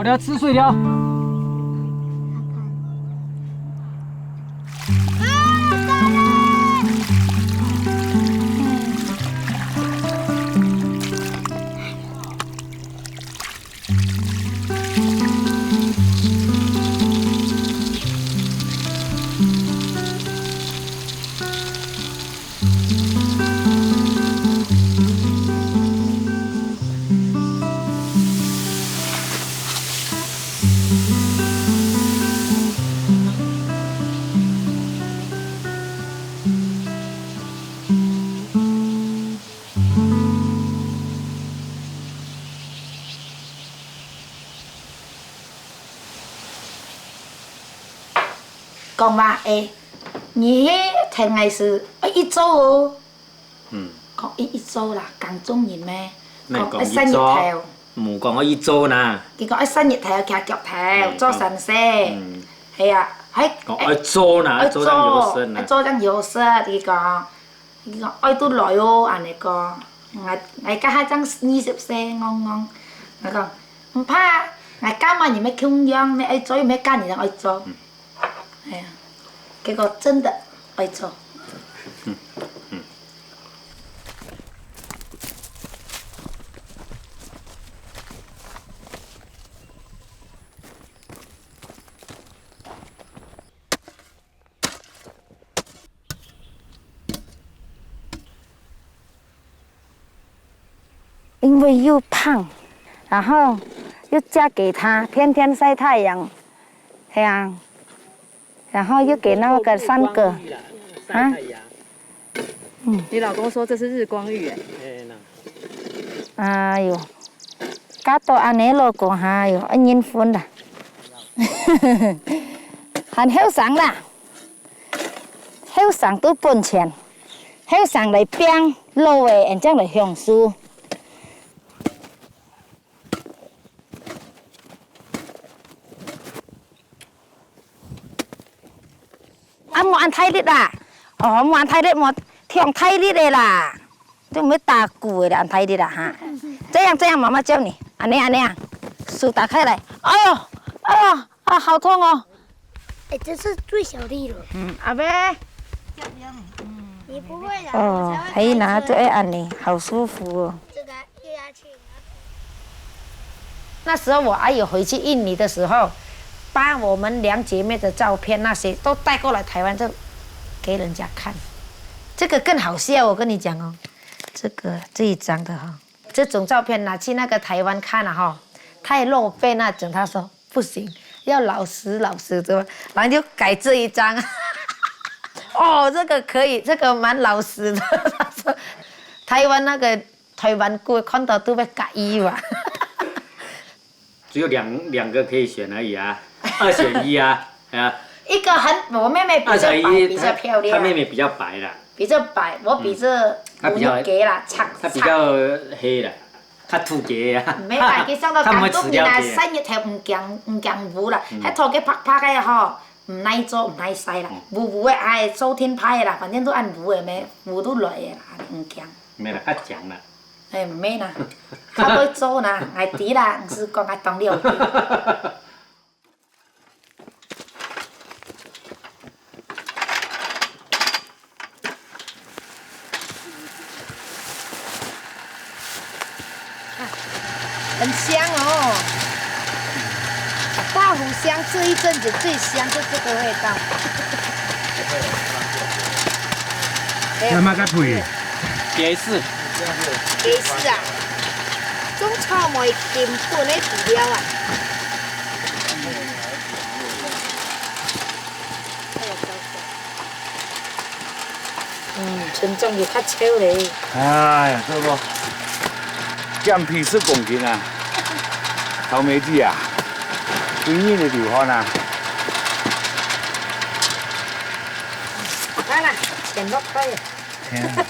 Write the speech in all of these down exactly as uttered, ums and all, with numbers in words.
我要吃水了。講話誒，你聽𠊎係愛一做哦。嗯。講愛一做啦，耕種人咩？講愛曬日頭。莫講愛一做，莫講愛一做啦。佢講愛曬日頭，徛腳頭，嗯，做善事。嗯。係啊，還講愛做啦，愛做，愛做正有食啦。愛做正有食，佢講。 佢講：「愛都來哦！」恁呢講。𠊎，𠊎該下正二十歲，戇戇。𠊎講：「毋怕，𠊎嫁麼人乜共樣，乜愛做，又毋係嫁人正愛做。」哎呀，結果真的愛做。 因為又胖，然後又嫁給他，天天曬太陽，這樣，然後又給那個三個，啊？你老公說這是日光浴欸。哎喲，嫁到恁呢老公哈，喲，愛人分啦，還後生啦。 後生都本錢，後生來拚，老誒，正來享受。啊，莫恁大力啦！哦，莫恁大力，莫忒大力个啦！ 都毋會打鼓个啦，恁大力啦哈。這樣，這樣，媽媽教你，恁呢，恁呢啊，手打開來。哎喲，哎喲，啊，好痛哦。哎，這是最小力了。嗯，阿伯。你不會的，哦，你才會開車。還拿著愛恁呢，好舒服哦。這個一壓去。那時候我阿姨回去印尼的時候，把我們兩姐妹的照片那些都帶過來台灣，就給人家看。這個更好笑，我跟你講哦。 這個，這一張的哈，這種照片拿去那個台灣看了哈，太露背那種，他說不行，要老實老實的，然後就改這一張。哦，這個可以，這個蠻老實的。他說台灣那個台灣國看到都會介意吧。 只有兩，兩個可以選而已啊，二選一啊，哎呀。一個很，我妹妹比較白，二選一，比較漂亮。她，她妹妹比較白啦。比較白，我比這，嗯，她比較，有那個啦，長，她比較黑啦，較土个啊。長。沒啦，佢想到廣東人啊，她不會吃了解。生日頭毋驚，毋驚烏啦，嗯。還頭个白白个吼，毋耐做，毋耐曬啦，嗯。烏烏个，哎，周天派啦，反正都恁烏个咩，烏都來个啦，毋驚。沒啦，較強啦。 哎，毋係啦，較會做啦，𠊎知啦，毋係講𠊎當了解。很香哦。 大湖鄉這一陣子最香就這個味道。那麼該配？雞絲。雞絲啊，種草莓根本的肥料啊。 嗯，村長又較瘦咧。哎呀，這個減肥十公斤啊，草莓季啊，今年的流汗啊。來啦，錢落袋。天啊。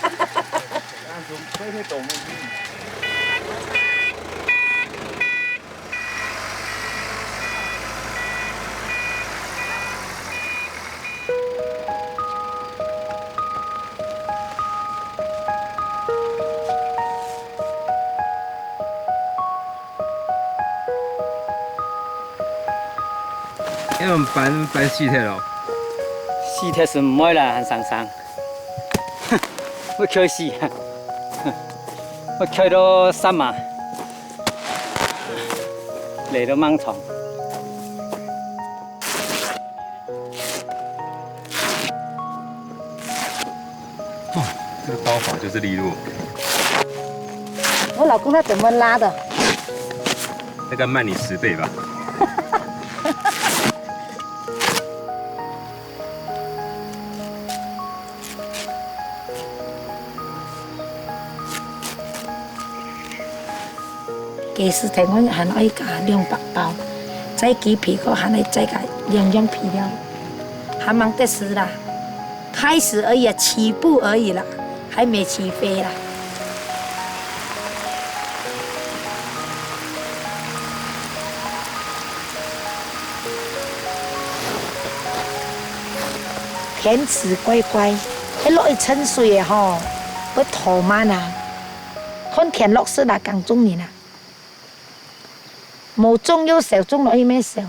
搬搬死忒咯。死忒係毋會啦，還生生。會噭死啊！會噭到煞猛，累到盲腸。 哦，這個刀法就是利落。我老公他怎麼拉的？大概慢你十倍吧。雞絲頭我還愛加兩百包，再雞皮我還愛再加兩樣皮料，還吂得時啦，開始而已啊，起步而已啦，還沒起飛啦。 天時怪怪，一落一陣水个吼，會拖慢啊。看天落時啦，耕種人啊，無種又燒，種落去乜燒。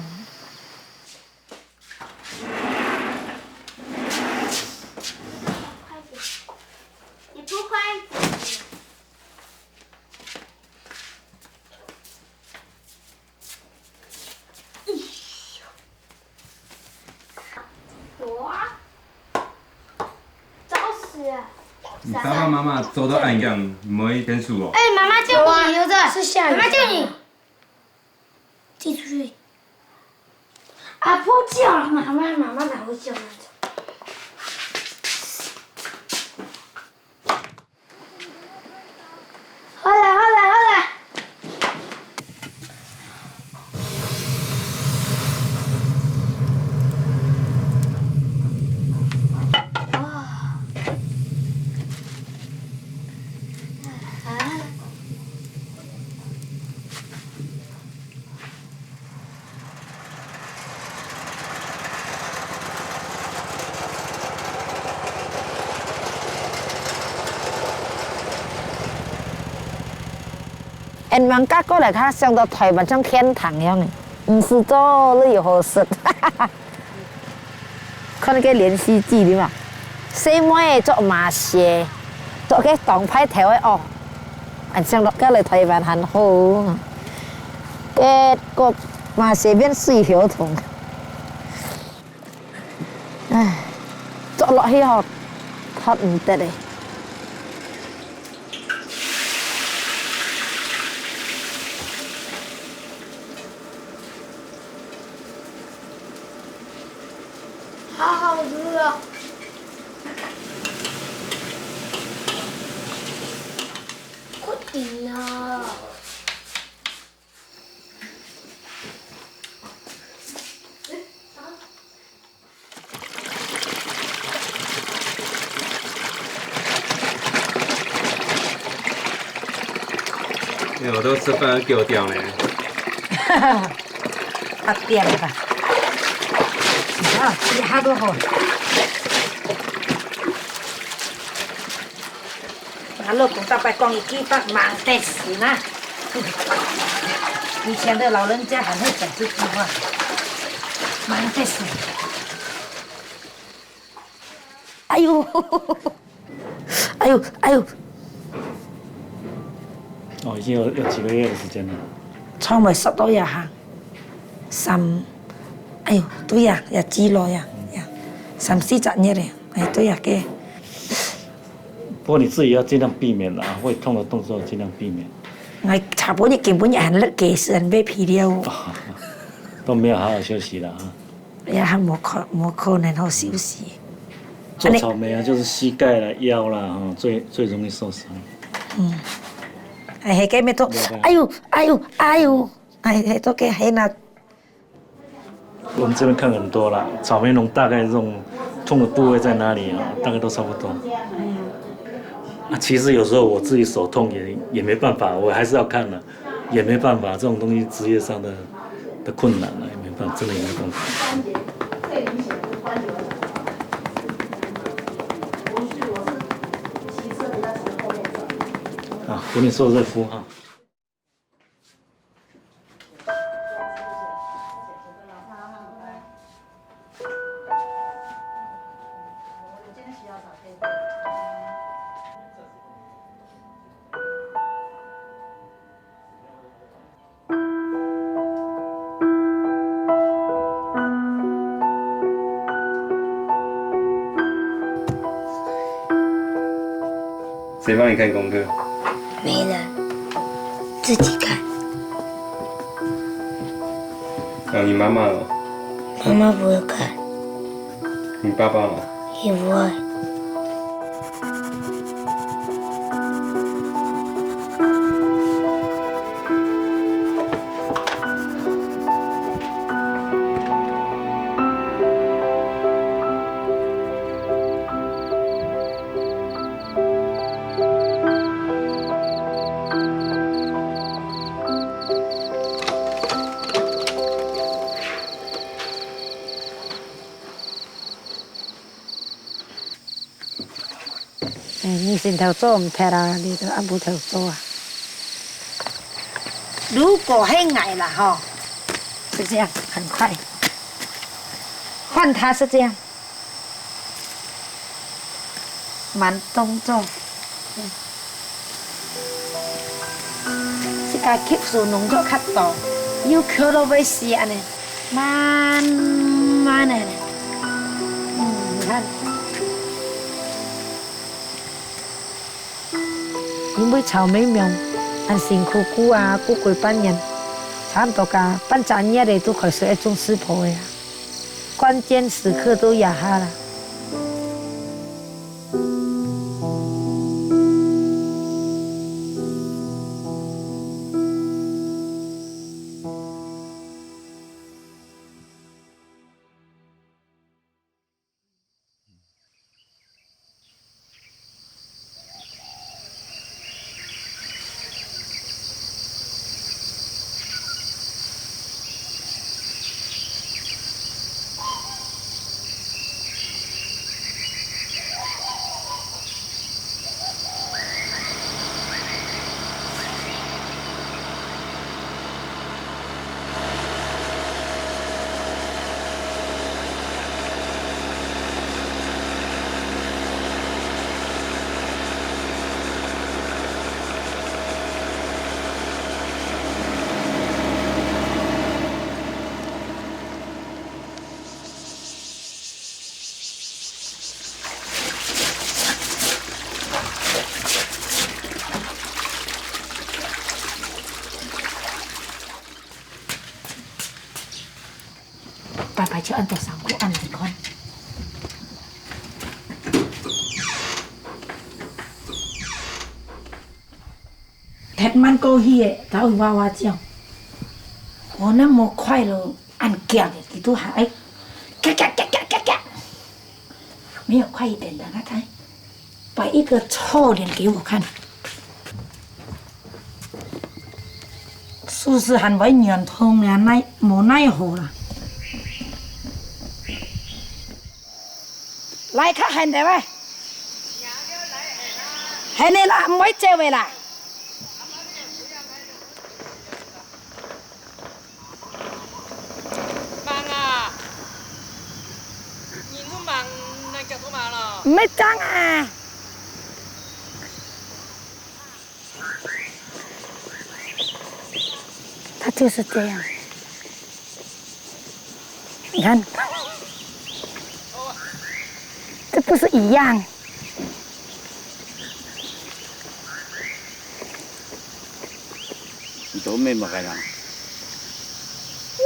你不會。 哇，找死啊！你爸爸媽媽走到恁遠，毋會𢯭手哦？哎，媽媽叫你，有的，是下雨。媽媽叫你。寄出去。阿婆叫了，媽媽，媽媽哪會叫那種？ 好啦，好啦，好啦。啊。恁樣嫁過來，較想到臺灣像天堂樣呢，毋使做，哪有好食。看該個連續劇對無？細妹仔著麻鞋，著該當派頭个哦，恁想到嫁來臺灣還好。結果麻鞋變水牛筒。 唉，著落去吼，脫毋得咧。好好吃哦。快點啊！ 哎，我都吃飯要九點呢。八點了吧？啊，這下都好。 𠊎老公逐擺講一句話，吂得死啊！以前的老人家還會講這句話，吂得死。哎喲，哎喲，哎喲！哦，已經有，有幾個月的時間了。從未食到這下，三，哎喲，對呀，也幾耐呀，呀，三四隻月了。 哎，對呀，該。不過你自己要盡量避免啦，會痛的動作盡量避免。𠊎差不多已經分人擛雞絲，擛肥料。都沒有好好休息了啊。哎呀，還無可，無可能好休息。做草莓啊，就是膝蓋啦、腰啦，哈，最，最容易受傷。嗯。哎，該个咩痛，了解。哎喲，哎喲，哎喲，哎，該个，該个，那 我們這邊看很多啦，草莓農大概這種痛的部位在哪裡啊？大概都差不多。啊，其實有時候我自己手痛也，也沒辦法，我還是要看的，也沒辦法，這種東西職業上的，的困難啊，也沒辦法，真的也沒辦法。啊，給你做熱敷哈。谁帮你看功课？没人，自己看。啊，你妈妈哦？妈妈不会看。你爸爸哦？也不会。 哎，你先頭做毋忒啊，你就暗晡頭做啊。如果係𠊎啦吼，就這樣，很快。換他是這樣，慢動作。 自家吸收濃度較多，又噭到會死恁呢，慢慢仔呢。嗯，你看。因為草莓苗恁辛苦顧啊，顧幾百年，差毋多个半隻月仔都開始愛種食譜仔啊。關鍵時刻都這下啦。 擺擺就恁多衫褲恁難看。忒慢過去个，都會哇哇叫。哦，那麼快咯，恁遽个，佢都還愛，嘎嘎嘎嘎嘎嘎。沒有快一點的，那他擺一個臭臉給我看。 手勢還會痠痛呢，奈，無奈何啦。來較遠點喂。遠个啦，毋會走个啦。吂啊，人都吂，你腳都吂咯。毋會髒啊。 它就是這樣。你看，這不是一樣？你做咩麼个啦？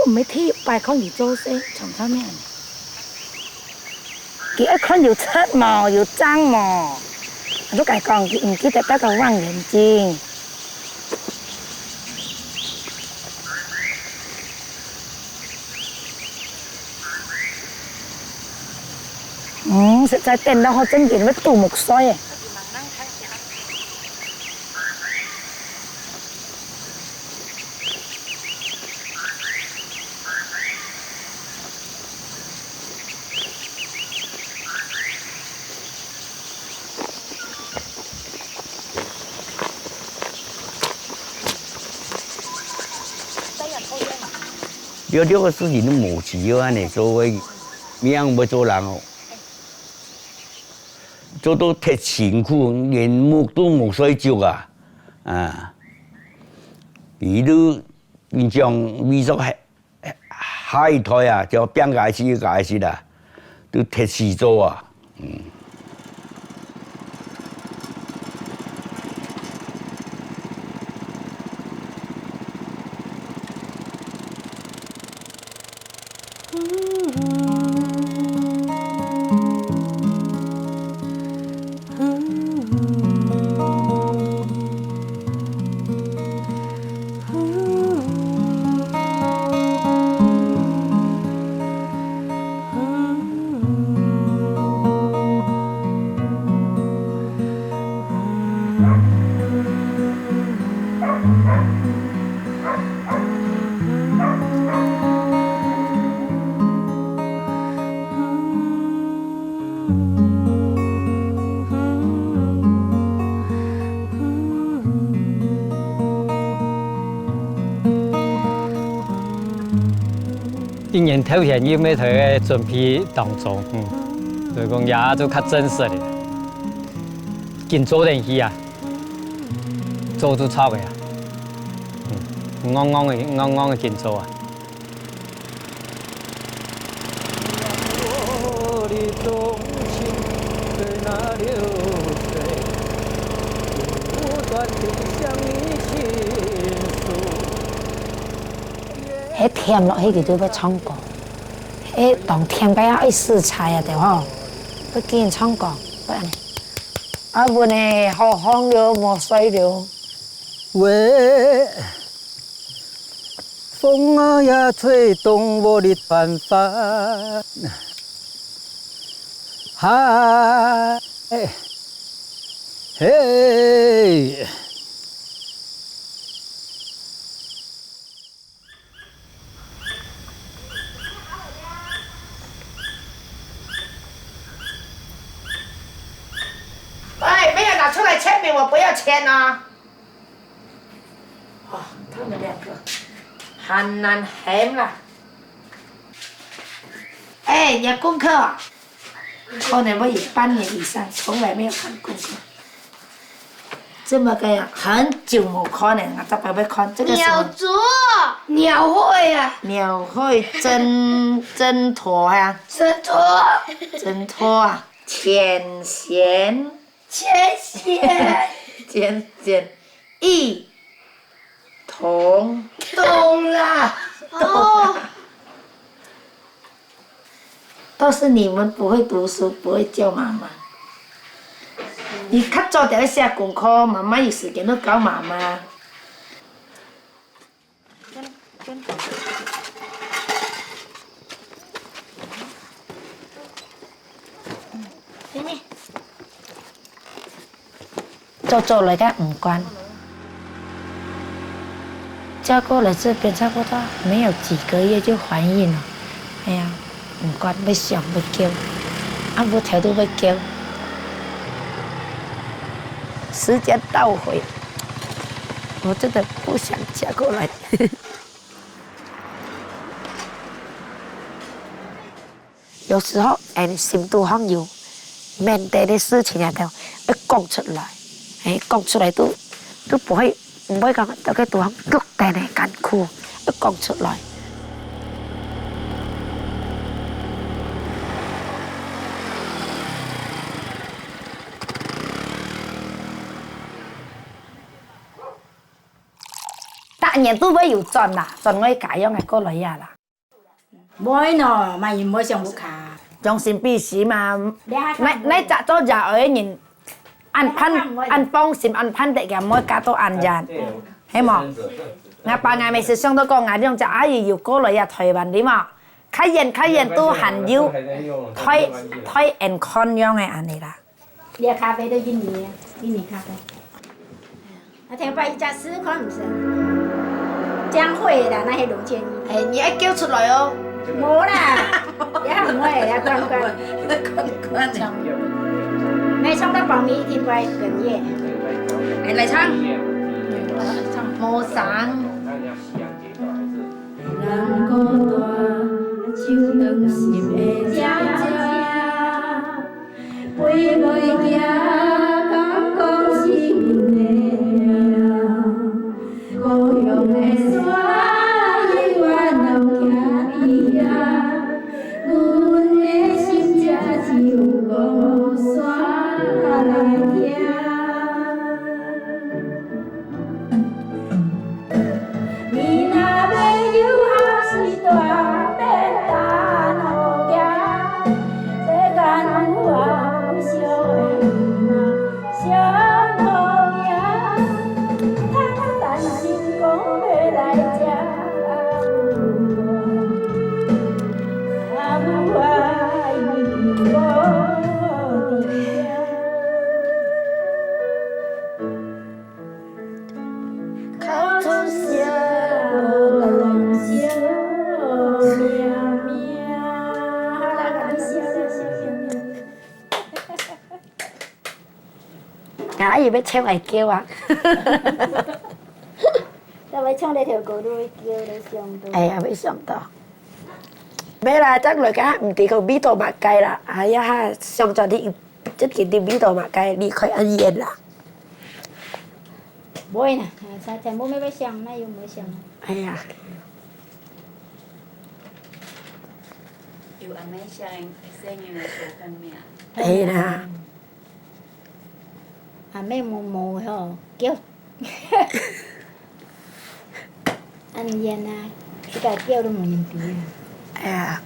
我毋係第一擺看佢做事，常常恁樣。 佢愛看有直無，有正無。𠊎都同佢講，佢毋記得戴到望遠鏡。嗯，實在顛倒好，正經會堵目睡誒。 了，這个事情都無需要恁樣做个，命會做人哦。做到忒辛苦，連目都目睡足啊！啊，佢都，你講，為著下，下一代啊，就變該事該事啦，都忒死做啊！嗯。 一年頭前又乜在該準備當中，嗯，所以講也就較正式了，緊做等去啊，做就著个啊，嗯，硬硬个，硬硬个緊做啊。 係甜落去佢就會唱歌，係當甜个啊，愛食菜啊，對吼，會緊唱歌，會恁呢。啊，分你好䟘了，無睡了。喂，風啊也吹動我的頭髮，嗨，嘿。 喂，没有拿出来签名，我不要签啊！哦，他们两个很难喊啦。哎，你的功课啊，可能我有半年以上从来没有看功课。 这么个很久没看了，我这边要看这个什么？鸟族。鸟会啊。鸟会，挣，挣脱啊。挣脱。挣脱啊，牵线。牵线。牵线，一同。懂啦。哦。 都是你们不会读书，不会叫妈妈。你較早點寫功課，媽媽有時間都教媽媽。 做做來个毋慣。嫁過來這邊差不多沒有幾個月就懷孕了，哎呀，毋慣，會想會噭，啊，無條都會噭。時間倒回，我真的不想嫁過來。 有時候，哎，心肚項有面對个事情啊，都愛講出來，哎，講出來都，都不會，毋會講到該肚項覺得呢艱苦，愛講出來。逐年都會有轉啦，轉外家樣个過來呀啦。 毋會喏，嘛又毋會想屋下。將心比心嘛，你還看毋會？哪，哪隻做爺哀个人，恁盼，恁放心，恁盼得佢毋會嫁到恁遠，係無？𠊎爸𠊎姆係想到講，𠊎兩隻阿姨又過來呀台灣哩嘛，較遠較遠都還有，台，台灣看樣个恁呢啦。 這咖啡都印尼，印尼咖啡。啊，頭擺一隻試看毋識。江蕙啦，那些龍建一。哎，你愛噭出來哦。無啦，也毋會，也關關。關關的。沒唱到保密，一定不會哽咽。哎，來唱。無聲。人孤單，就當心的姐姐。袂袂驚，敢講是命的啊。故鄉的山，永遠攏徛佇遐。阮的心才只有講山來聽。 你若欲有孝是大免等好行，世間有孝有相的命，相同樣。坦坦心講欲來食，啊，有愛你我佇遐。 哭出聲，無人惜命命。好啦，共你笑啦，笑，笑，笑。啊，伊欲唱會叫啊。若欲唱這條歌，你會叫，你想到。哎呀，袂想到。袂啦，將來个毋知講味道麼个啦。哎呀，上轉去，這个味道麼个，離開恩怨啦。 袂啦，啊，全部愛想，哪有無想啊？哎呀。有阿姆聲音，細人仔个好看命。哎啦。阿姆無無吼，叫。恁遠啊，自家叫都無人知啊。哎呀。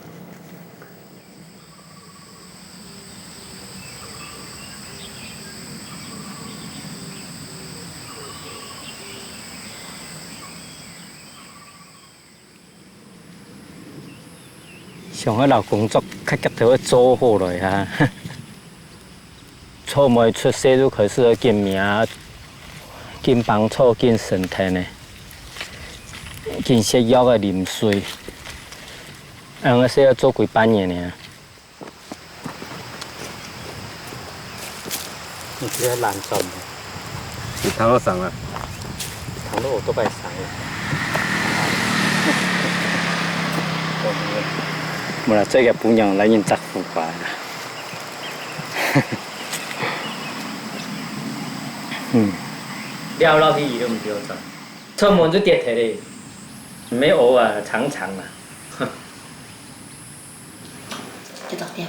想愛摎工作較遽頭仔做好來啊！做妹出世就開始愛緊命，緊挷草，緊生忒呢，緊食藥仔啉水，恁樣細愛做幾百年呢。 你這个懶散的。你頭腦生啊？頭腦都快生了。無啦，做个餔娘來人祝福我啦。嗯。了落去伊都毋曉走，出門就跌忒咧，毋係偶爾，常常啦。 幾多點？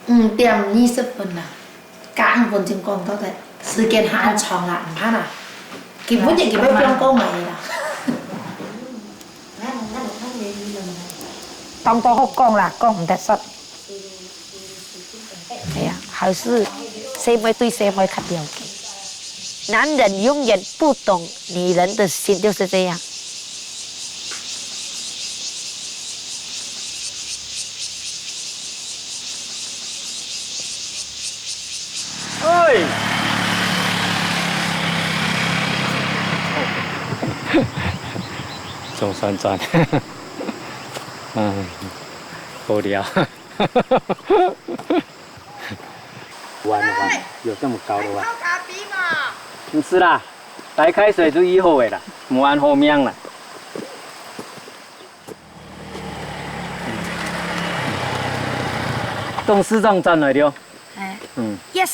五點二十分啦，加五分鐘講到个，時間還長啦，毋怕啦。根本就根本毋用講話啦。當多好講啦，講毋得煞。 哎呀，還是細妹對細妹較了解。男人永遠不懂女人的心，就是這樣。哎，總算轉，哎，無聊。 碗碗，有這麼高的碗？泡咖啡嘛。毋係啦，白開水就已好个啦，無恁好命啦。董事長轉來了。哎。嗯。Yes。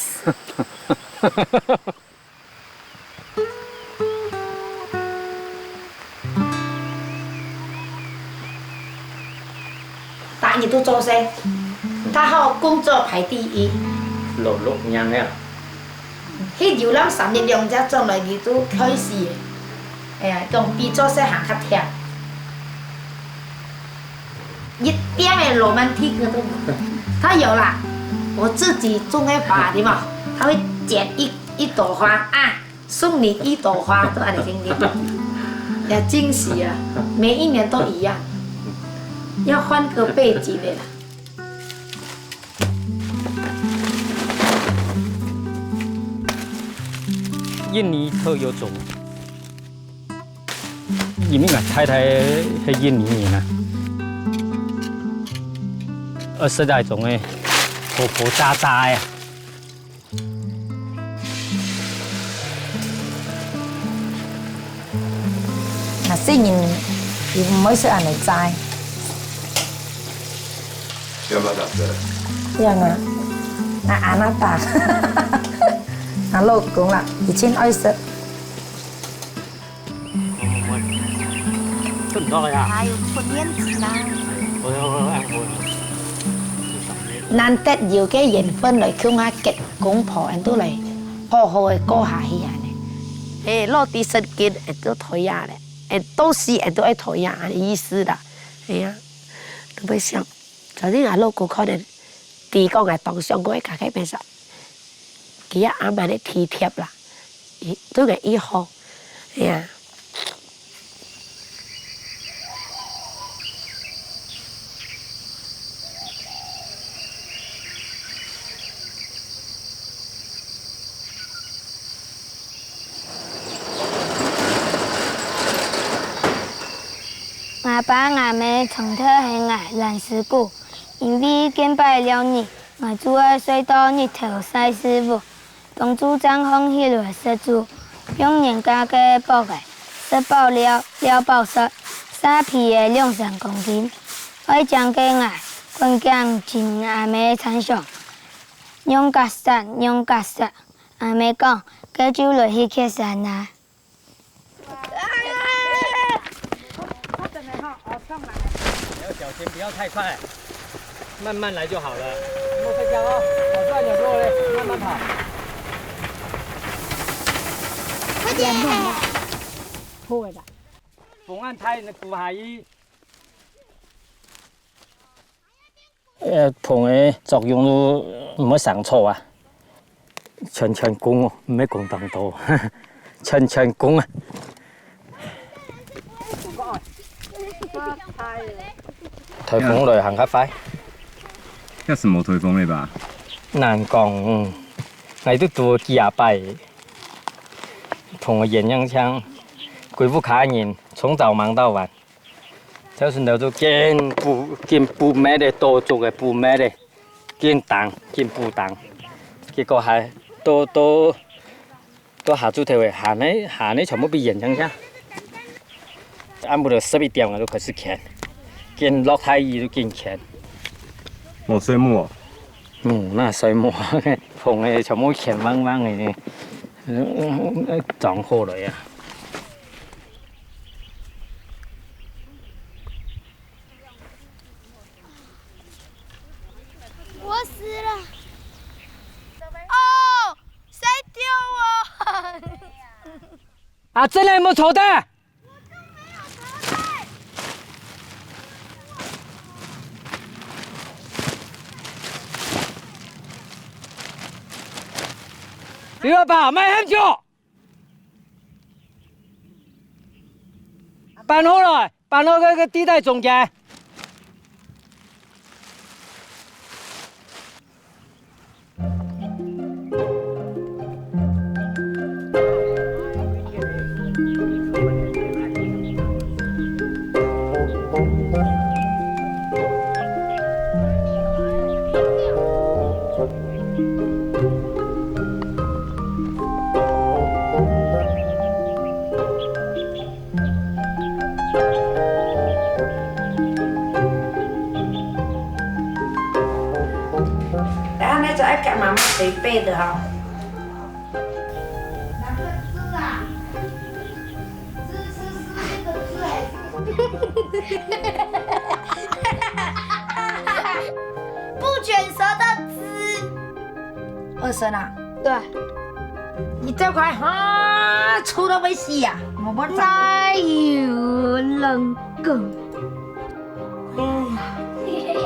逐日都做事，大學工作排第一。勞碌命啊！去遊覽三日兩夜轉來，佢都開始个。哎呀，講比做事還較忝。一點个romantic都無。他有啦，我自己種个花，對吧？他會剪一，一朵花啊， 送你一朵花，都恁樣定定。也驚喜啊，每一年都一樣，要換個背景的啦。印尼特有種，因為𠊎太太係印尼人啊，呃，食該種个，婆婆渣渣个啊。 啊，細人佢毋會食恁樣齋。要不要打字？一樣啊。啊，阿娜達，啊，老公啦，已經愛食。做毋到个呀。還有訓練啦。我要，我要按摩。難得有个緣分來共下結公婆，俺都來好好个過下去啊呢。哎，落地生根，俺都討厭咧，俺到死俺都愛討厭，俺的意思啦。哎呀，都會想。 昨日𠊎老公可能知講𠊎當想過个家己變成，佢也暗暗个體貼啦，對𠊎異好，哎呀。 吾爸吾姆長透喊𠊎懶屍牯，因為見擺尞日，𠊎就愛睡到日頭曬屎朏，當晝正䟘起來食晝，用人家个鑊仔，食飽尞，尞飽食，沙皮仔兩三公斤。愛靚个𠊎，趕緊尋阿姆參詳，仰結煞，仰結煞。阿姆講，該就來去蹶山啊。 你要小心，不要太快，慢慢來就好了。莫睡覺哦，跑出來扭肉嘞，慢慢跑。快點！風恁大，你扶下去。 呃，膨个作用就毋會生草啊。全全公哦，毋係講當多，全全公啊。颱風來行較快。這係無颱風了吧？難講，嗯，𠊎都堵幾下擺。膨个原因像，歸屋下人從早忙到晚。 朝晨頭就緊補，緊補篾仔，多竹仔補篾仔，緊釘，緊補釘。結果還到，到，到下晝頭仔，下呢，下呢全部被煙嗆嗆。暗晡頭十一點𠊎就開始牽，緊落大雨就緊牽。無睡目哦？嗯，哪睡目啊？膨个全部牽濛濛个呢，嗯，嗯，嗯，裝好了呀。 我死了。哦，誰丟我？啊，這裡沒有頭的。劉老闆，賣很久。 搬好來，搬到該个地帶中間。 然後那種愛給媽媽捶背的哈。拿個字啊，字是四個字還是？不捲舌的字。二聲啊？對。 你走開哈，臭到要死啊！我，我哪有人講？哎呀！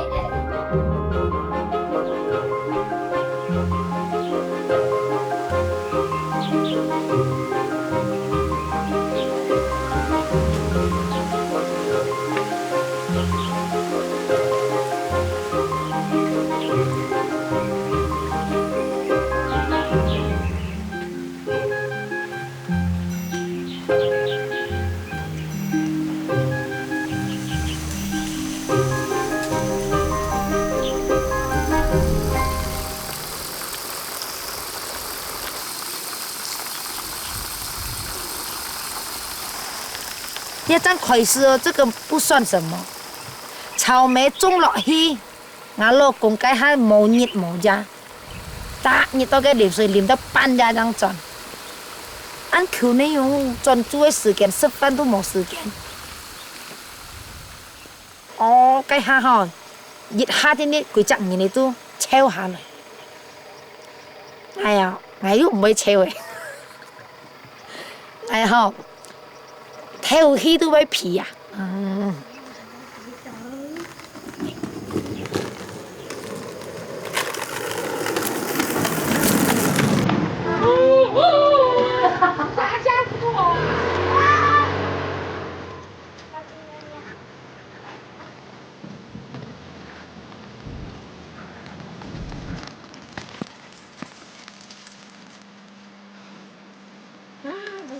這正開始哦，這個不算什麼。草莓種落去， 𠊎老公該下無日無夜，逐日到該淋水淋到半夜正轉。恁久呢，用轉晝个時間，食飯都無時間。哦，該下吼，一下天呢，幾隻人呢都瘦下來。哎呀，𠊎又毋會瘦誒。哎吼，透氣都會肥啊。嗯。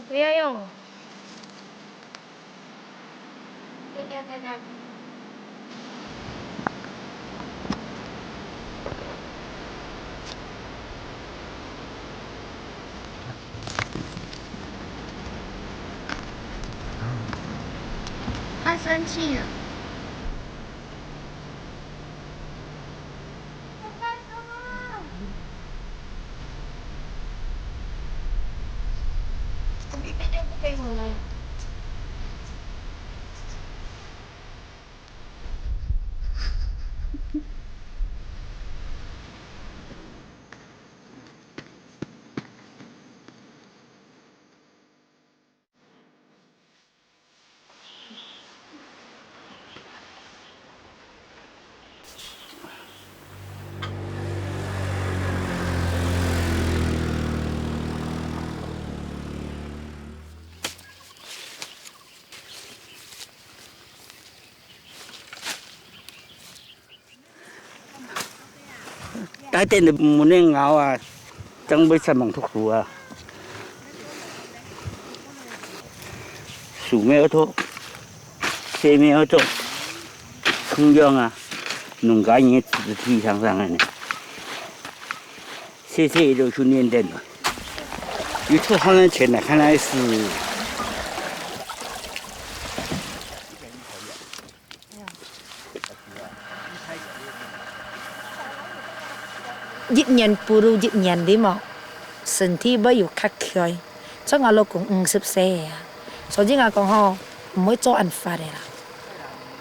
不要用哦。他生气了。帶等个門个咬啊，正會出門讀書啊。樹苗愛做，細苗愛做，共樣啊，農家人个子弟上上个呢。細細个就訓練等了，有出汗个錢來看來是。 一年不如一年哩無，身體會有較衰。像𠊎老公五十歲个啊，所以𠊎講吼，毋會做恁發个啦。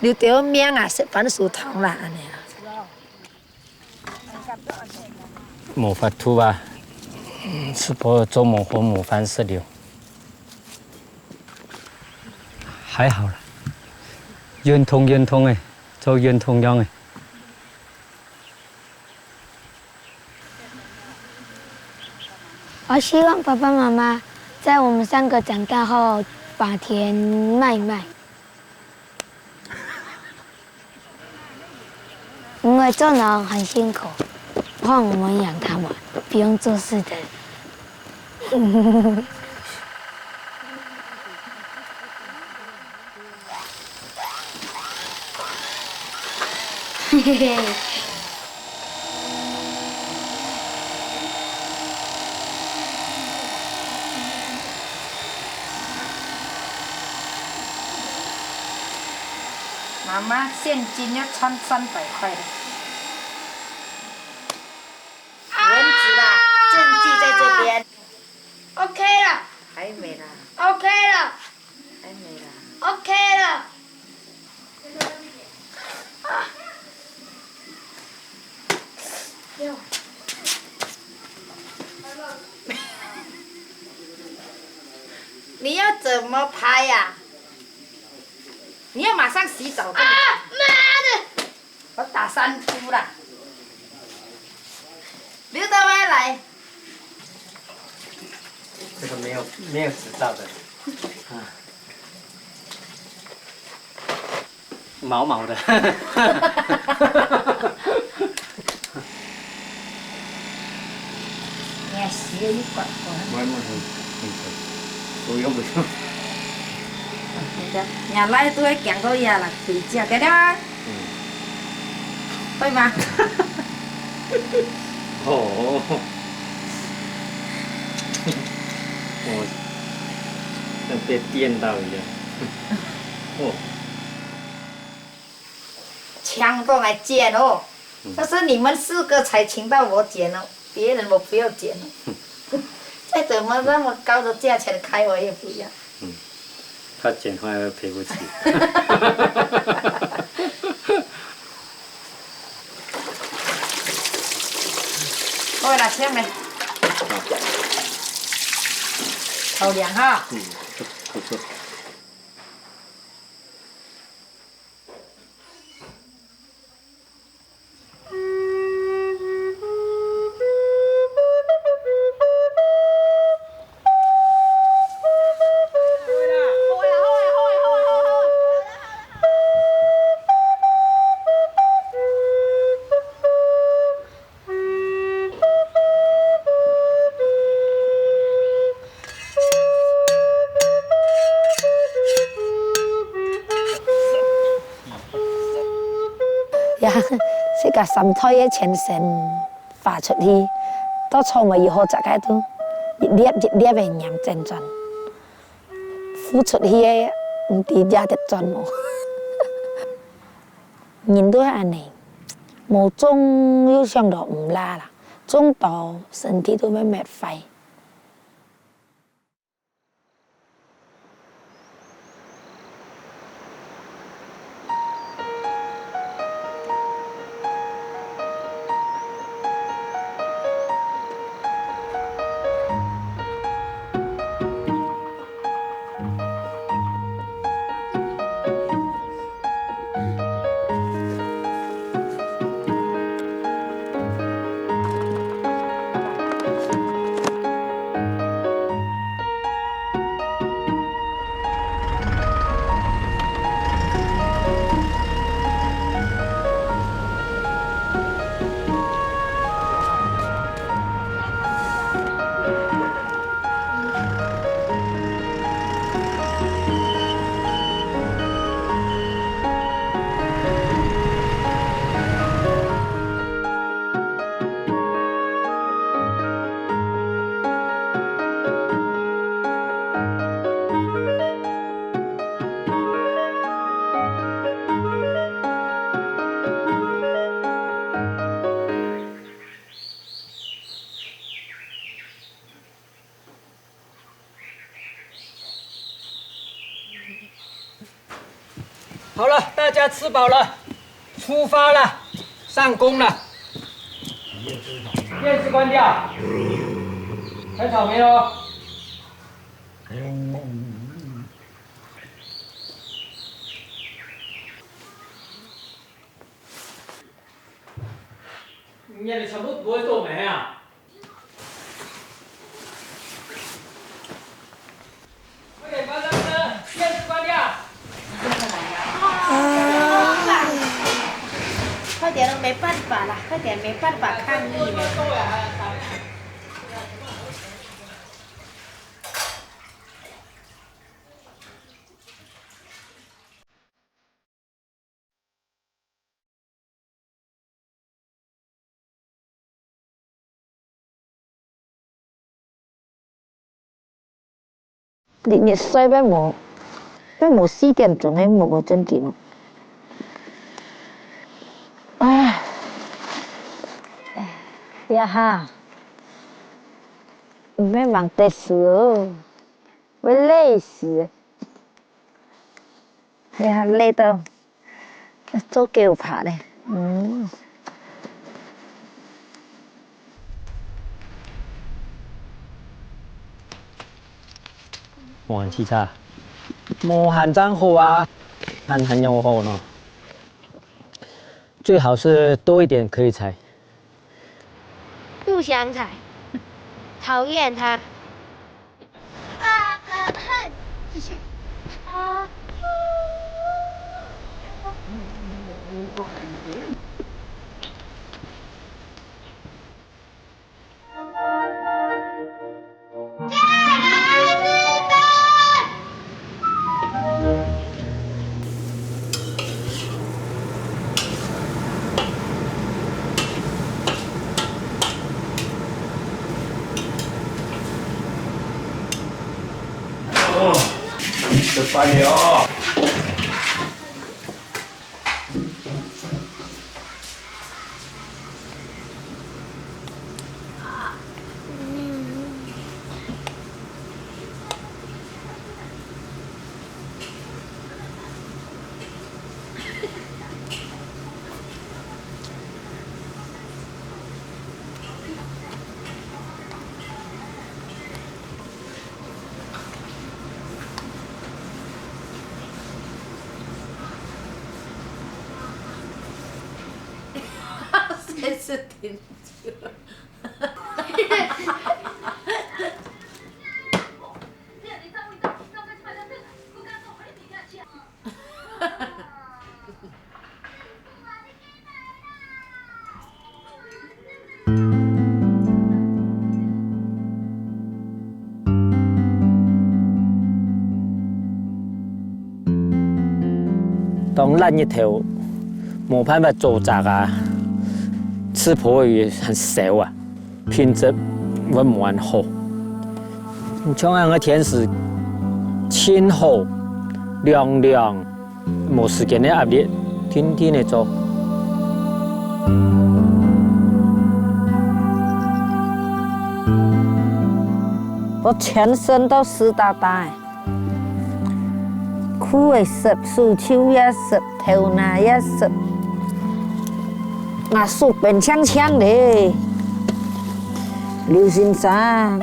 留條命啊，食番薯湯啦，恁呢啦。無法度啊，嗯，食飽做無好，無飯食了。還好啦，運動運動誒，做運動樣誒。 我希望爸爸媽媽在我們三個長大後，把田賣賣。因為做農很辛苦，換我們養他們，不用做事的。 媽媽現金要賺三百塊了。蚊子啦，證據在這邊。 OK了。還沒啦。OK了。還沒啦。OK了。啊。你要怎麼拍呀？你要馬上洗澡。啊，媽的！ 我打三呼啦。劉德華來。這個沒有，沒有執照的。啊。毛毛的。 你還洗了一罐罐。我還沒很，很熟，不用不用。人家，人家來都會講到呀啦，回家，對吧？嗯。對嗎？哦。哦，像被電到一樣。哦。強過來剪哦，嗯。但是你們四個才請到我剪哦。别人我不要钱了。再怎么那么高的价钱开，我也不要。嗯，他钱花了赔不起。好啦，请来。好。好凉哈。嗯，不错。 呀，自家三代个前身發出去，到草莓以後，自家都一粒一粒个拈轉轉，付出去个，毋知掠得轉無。人都係恁呢，無種又想到毋罅啦，種到身體都會搣壞。 好了，大家吃饱了，出发了，上工了。电视关掉，采草莓哦。 你们全部不会做媒啊？快点关灯，电视关掉。快点，没办法啦，快点，没办法抗议了。日日睡，也無，也無四點鐘个目，真緊。唉，這下，毋免忙得事哦，會累死。 哎呀，累到做狗爬咧。嗯。無閒洎杈，無閒正好啊，閒閒又好喏。最好是多一點可以採。不想採，討厭它。 哦，食飯了哦。電視停著。 當辣日頭，無辦法做矺啊，食烰魚還燒啊，品質會無恁好。像恁樣个天時，盡好，涼涼，無時間个壓力，定定个做。我全身都濕噠噠个。 褲也濕，手袖也濕，頭那也濕，𠊎手變青青咧，流身上。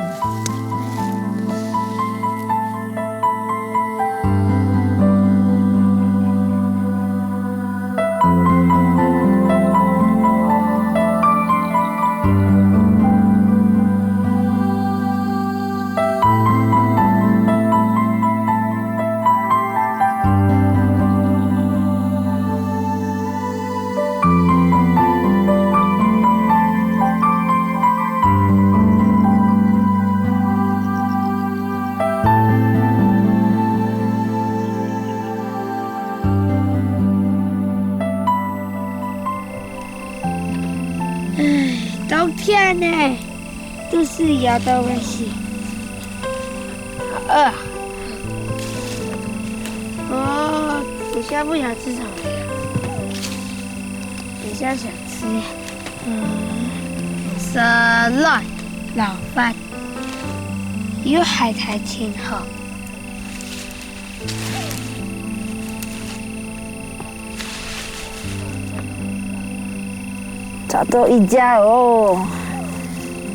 唉，冬天呢，肚屎枵到會死。好餓啊！哦，等下不想吃草莓了，等下想吃，嗯，沙拉、撈飯，有海苔真好。 矺到一夜哦，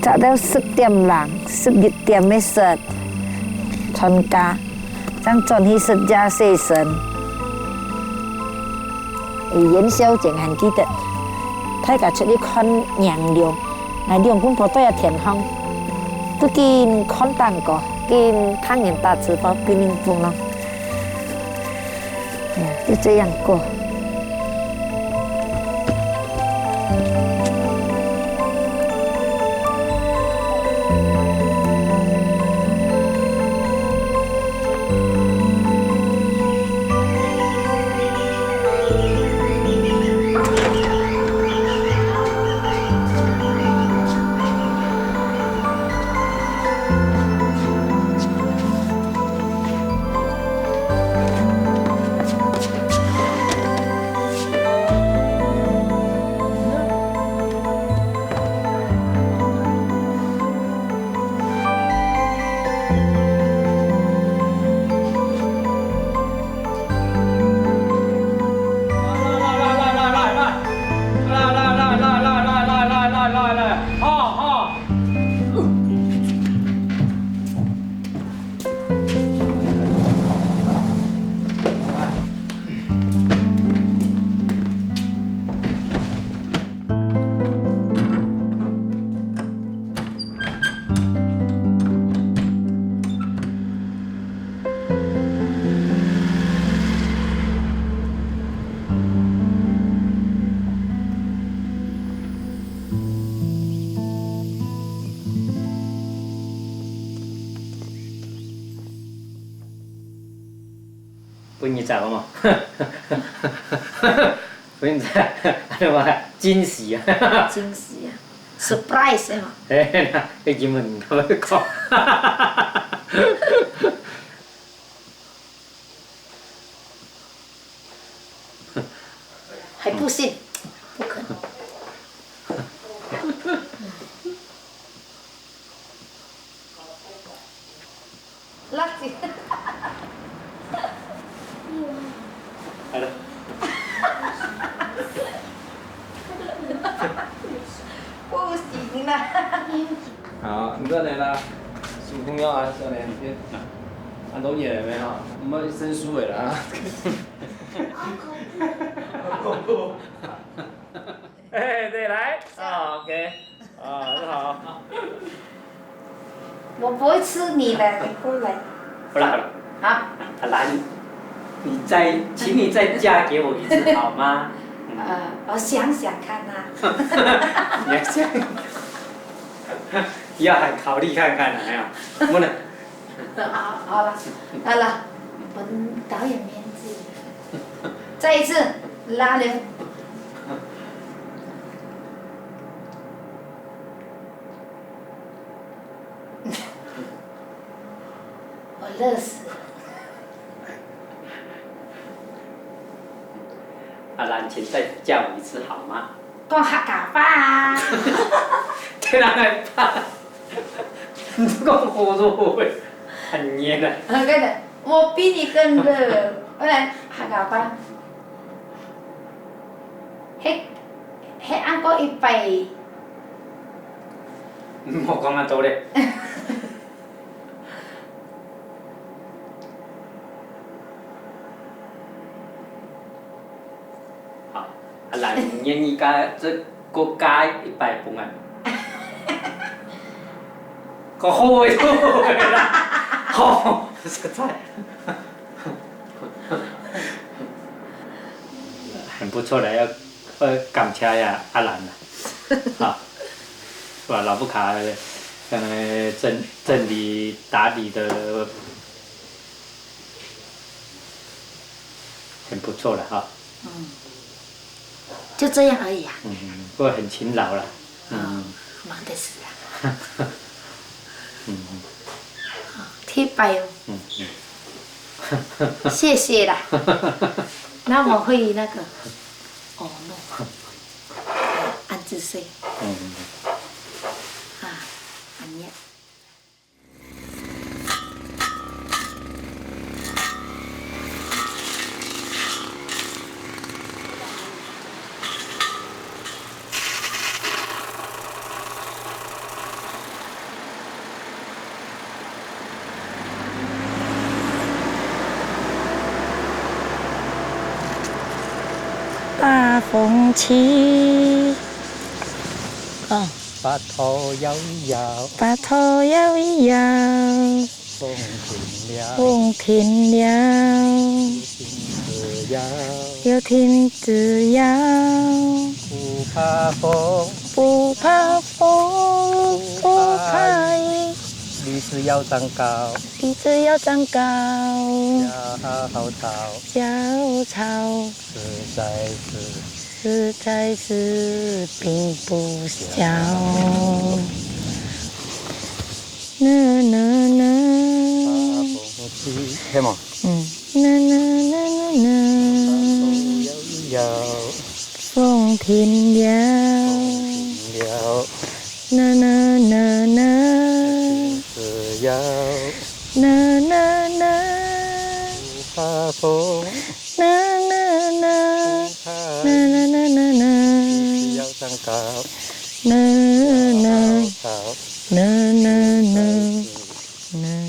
矺到十點零，十一點个時，全家正轉去食夜洗身。 元宵節還記得，大家出去看月亮，𠊎兩公婆在該天項，都緊看頂高，緊聽人打嘴巴，緊緊風浪。嗯，就這樣過。 分你摘好無？分你摘，哎呀媽，驚喜啊！驚喜啊！Surprise係無？哎，那，那根本毋會講。還不信？不可能。好了。不行啦。好，你過來啦。小朋友啊，少年，恁多年了沒有？我們生疏了啦。好恐怖。嘿，对，来，啊，OK，啊，很好。我不会吃你的，你过来。好了，好了。好。阿兰，你再，请你再嫁给我一次好吗？嗯。呃，我想想看啊。你要想，要还考虑看看啊，哎呀，不能。好，好了，好了，我们导演面子，再一次，拉人。我热死了。阿兰，请再叫我一次好吗？讲客家话啊。天啊，害怕！你这个火锅味，很黏的。我跟你讲，我比你更热。我来客家话。嘿，嘿，安过一杯。莫讲那多嘞。好，啊，来，愿意加，再过加一百分啊。个好味，好味啦，好，实在。很不错的，要，呃，感谢一下阿兰啊。啊，是吧？老布卡，呃，整，整理打理的 很不错了哈。嗯，就这样而已啊。嗯，不过很勤劳了。嗯，忙得死啊。嗯，好，贴白哦。嗯嗯。谢谢啦。那我会那个，哦，no。安置税。嗯嗯。啊，安尼。 八风七。哦。八头摇一摇。八头摇一摇。风停了。风停了。雨停止摇。雨停止摇。不怕风。不怕风，不怕雨。立志要长高。立志要长高。小草。小草。 实在是，实在是并不小。呐呐呐。八风七，系嘛？嗯。呐呐呐呐呐。摇一摇。风停了。风停了。呐呐呐呐。停止摇。呐呐呐。不怕风。 呐呐呐，呐呐呐呐呐，呐呐，呐呐呐。